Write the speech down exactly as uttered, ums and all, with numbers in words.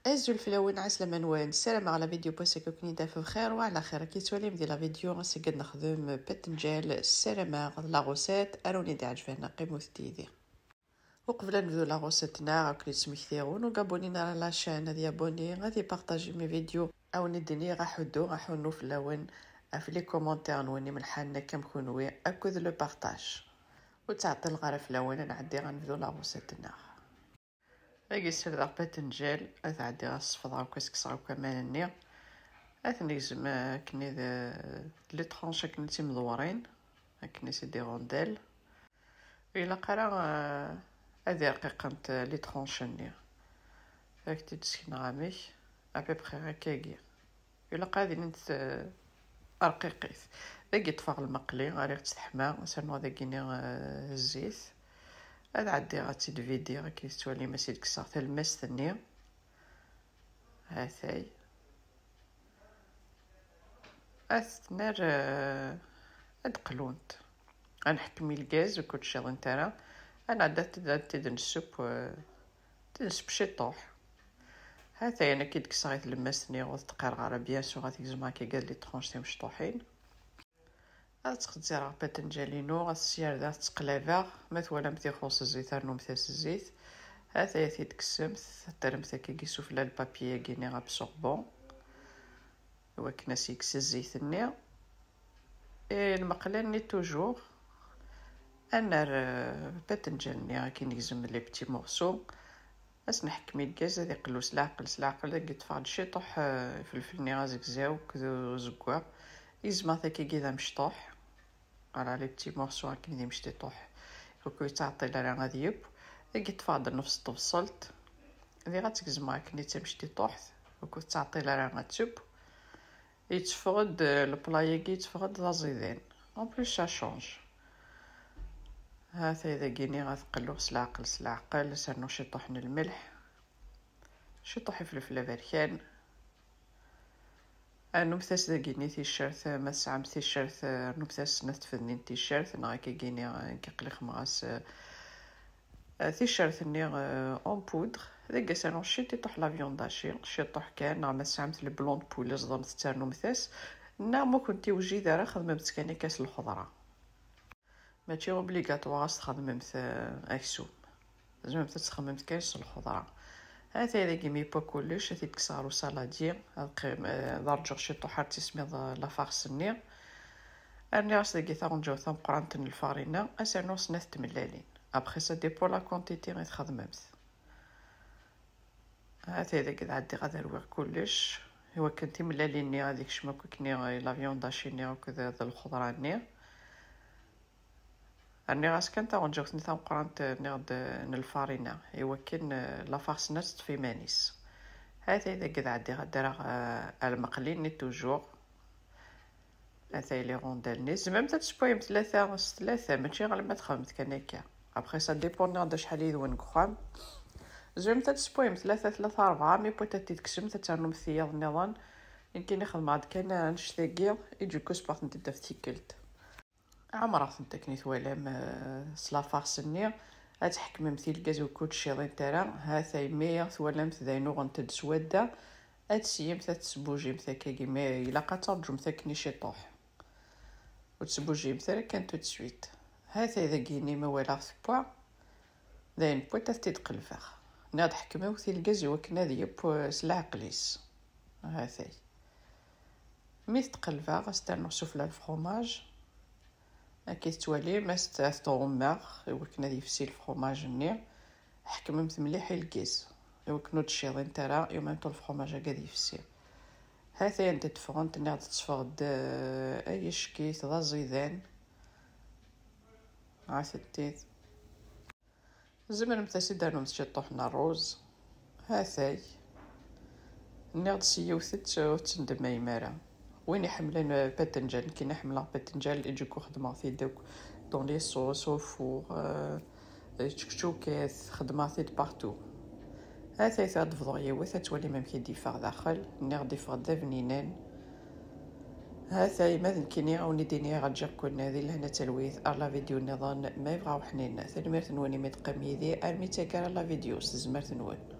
Azul fell-awen, ɛeslama-nwen, ssarameɣ la vidéo n wass-agi ad ken-id-taf bxir wa ɛla xir. Ad k-yettwalim di la vidéo ass-agi ad nexdem patenǧal, ssarameɣ d la recette ara wen-id-iɛeǧben, qqimet yid-i. Uqbel ad nebdu la recette-nneɣ, ad ken-id-smektiɣ win ur abonné ara la chaîne ad yabonné, ad ipartaji mes vidéos, ad wen-id-iniɣ aḥuddu aḥunnu fell-awen ɣef les commentaires-nwen imelḥanen akka am kunwi akked le partage. Ur ttɛeṭṭileɣ ara fell-awen, ad nɛeddi ad nebdu la recette-nneɣ. Dagi ssirdeɣ patenǧal, ad ɛeddiɣ ad sefḍeɣ akk, ad skeɣseɣ akk aman-nni. Ad ten-negzem akken d les tranches akken d timdewwrin, akken d des rondelles. Ur ilaq ara, eh, ad irqiqent les tranches-nni. Ad ak-t-id-sekneɣ amek, à peu près akkagi. Ilaq ad ilint, eh, rqiqit. Dagi ṭṭfeɣ lmeqli, rriɣ-tt teḥma, sernuɣ dagini, eh, zzit. Ad ɛeddiɣ ad tt-id-vidiɣ, akken tettwalim, ad s-id-kkseɣ talemmast-nni. Hatay. Ad t-nerr, eh, ad d-qlunt. Ad nḥekkem i lgaz, ur ken-tciḍint ara. Ad nɛeddi ad t-id-, ad t-id-nesseww, eh, ad t-id-nesseww ciṭuḥ. Hatay, ayen akka i d-kkseɣ i tlemmast-nni, ur t-ttqirreɣ ara, bien sûr, ad t-gezmeɣ akka gar les tranches timecṭuḥin. Ad ttxezzireɣ patenǧal-inu, ad t-syardeɣ, ad t-ttqelabeɣ. Ma twalamt ixuṣ zzit, rnumt-as zzit. Hatay, ad t-id-kksemt, ad t-terremt akkagi sufella n le papier-agi-nni absorbant, iwakken ad s-yekkes zzit-nni. Et lmeqli-nni toujours, ad nerr, euh, patenǧal-nni akken negzem les petits morceaux. Ad s-nḥekkem i lgaz ad iqellu s leɛqel, s leɛqel. Dagi ṭṭfeɣ-d ciṭuḥ, euh, ifelfel-nni azegzaw akked uzeggaɣ. Gezmeɣ-t akkagi d amecṭuḥ. Voilà, les petits morceaux akken d imecṭuḥ. Ur yettɛeṭṭil ara ad yeww. Dagi ṭṭfeɣ-d nnefs n tebṣelt. Diɣ ad tt-gezmeɣ akken d tamecṭuḥt. Ur yettɛeṭṭil ara ad teww. Yetteffeɣ-d, euh, le plat-agi yetteffeɣ-d d aẓidan. En plus, ça change. Hatay dagini ad qelluɣ s leɛqel, s leɛqel, ad s-rnuɣ ciṭuḥ n lmelḥ, ciṭuḥ ifelfel aberkan. Rnumt-as dagini ticcert, ma tesɛamt ticcert, rnumt-as snat tfednin ticcert, neɣ akkagini, euh, nekk aql-i xedmeɣ-as, euh, euh, ticcert-nni, euh, en poudre. Dagi ad s-rnuɣ ciṭuḥ la viande hachée, ciṭuḥ kan, neɣ ma tesɛamt le blanc de poulet, ẓḍemt ternumt-as, neɣ ma ur kent-iwjid ara, xedmemt kan akka s lxeḍra. Mačči obligatoire ad s-txedmemt, euh, aksum. Tzemremt ad txedmemt kan s lxeḍra. Hatay dagi mi yewwa kullec, ad t-id-kkseɣ ɣer usaladi, ad qqim-, eh, ad rǧuɣ ciṭuḥ ar tismiḍ, eh, la farce-nni. Rniɣ-as dagi taɣenǧawt tameqqrant n lfarina, ad s-rnuɣ snat tmellalin. Après, ça dépend la quantité i txedmemt. Hatay dagi ad ɛeddiɣ ad rwiɣ kullec, iwakken timellalin-nni ad ikcem akk akken i la viande hachée-nni akked d lxeḍra-nni. Rniɣ-as kan taɣenǧawt-nni tameqqrant, eh, nniɣ-d, eh, n lfarina, iwakken, eh, la farce-nni ad teṭṭef iman-is. Hatay dagi ad ɛeddiɣ ad d-rreɣ, eh, ar lmeqli-nni toujours. Hatay les rondelles-nni. Tzemremt ad tessewwayemt tlata s tlata, mačči alamma txedmemt kan akka. Après, ça dépend nniɣ-d acḥal yid-wen deg uxxam. Tzemremt ad tessewwayemt tlata, tlata, rebɛa, mi peut-être ad t-id-tekksemt, ad ternumt tiyaḍ nniḍen. Nekkini xedmeɣ-d kan annect-agi, i d-yekkuspaɣ-tent-id ɣef tikkelt. Ɛemreɣ-tent akken i twalam, eh, s la farce-nni. Ad tḥekmemt i lgaz ur ken-tciḍint ara. Hatay mi twalamt d ayen uɣent-d s wadda, ad tesyimt, ad tesbujimt akkagi, mais ilaq ad terǧumt akken i ciṭuḥ. Ur tesbujimt ara kan tout de suite. Hatay dagini ma walaɣ tewwa, d ayen n tiṭ ad t-id-qelbeɣ. Nniɣ-d ḥekmemt i lgaz iwakken ad yeww s leɛqel-is. Hatay. Mi t-qelbeɣ, ad s-ternuɣ sufella lefromaj. Akka i tettwalim, ad s-t-, ad t-tɣummeɣ iwakken ad yefsi lefromaj-nni. Ḥekmemt mliḥ i lgaz iwakken ur d-cciḍint ara, i même temps lefromaj-agi ad yefsi. Hatay anda d-ffɣent, nniɣ-d tteffeɣ-d, eh, ay icekit, d aẓidan. Ɛatettid. Tzemremt ad s-id-ternumt ciṭuḥ n ṛṛuz. Hatay. Nniɣ-d s yiwet ur tt-, ur tt-tendemmayem ara. Win iḥemmlen, eh, patenǧal, nekkini ḥemmleɣ patenǧal, iǧukku xedmeɣ-t-id akk dans les sauces, au four, eh, čekčukat, xedmeɣ-t-id partout. Hatay, ad d-bḍuɣ yiwet, ad twalim amek i d-yeffeɣ daxel. Nniɣ-d yeffeɣ-d d abninan. Hatay, ma d nekkini, a wen-id-iniɣ ǧǧiɣ-ken di lehna d talwit ar la vidéo nniḍen, ma yebɣa uḥnin. Tanemmirt-nwen imi d-teqqim yid-i armi d taggara la vidéo s tezmert-nwen.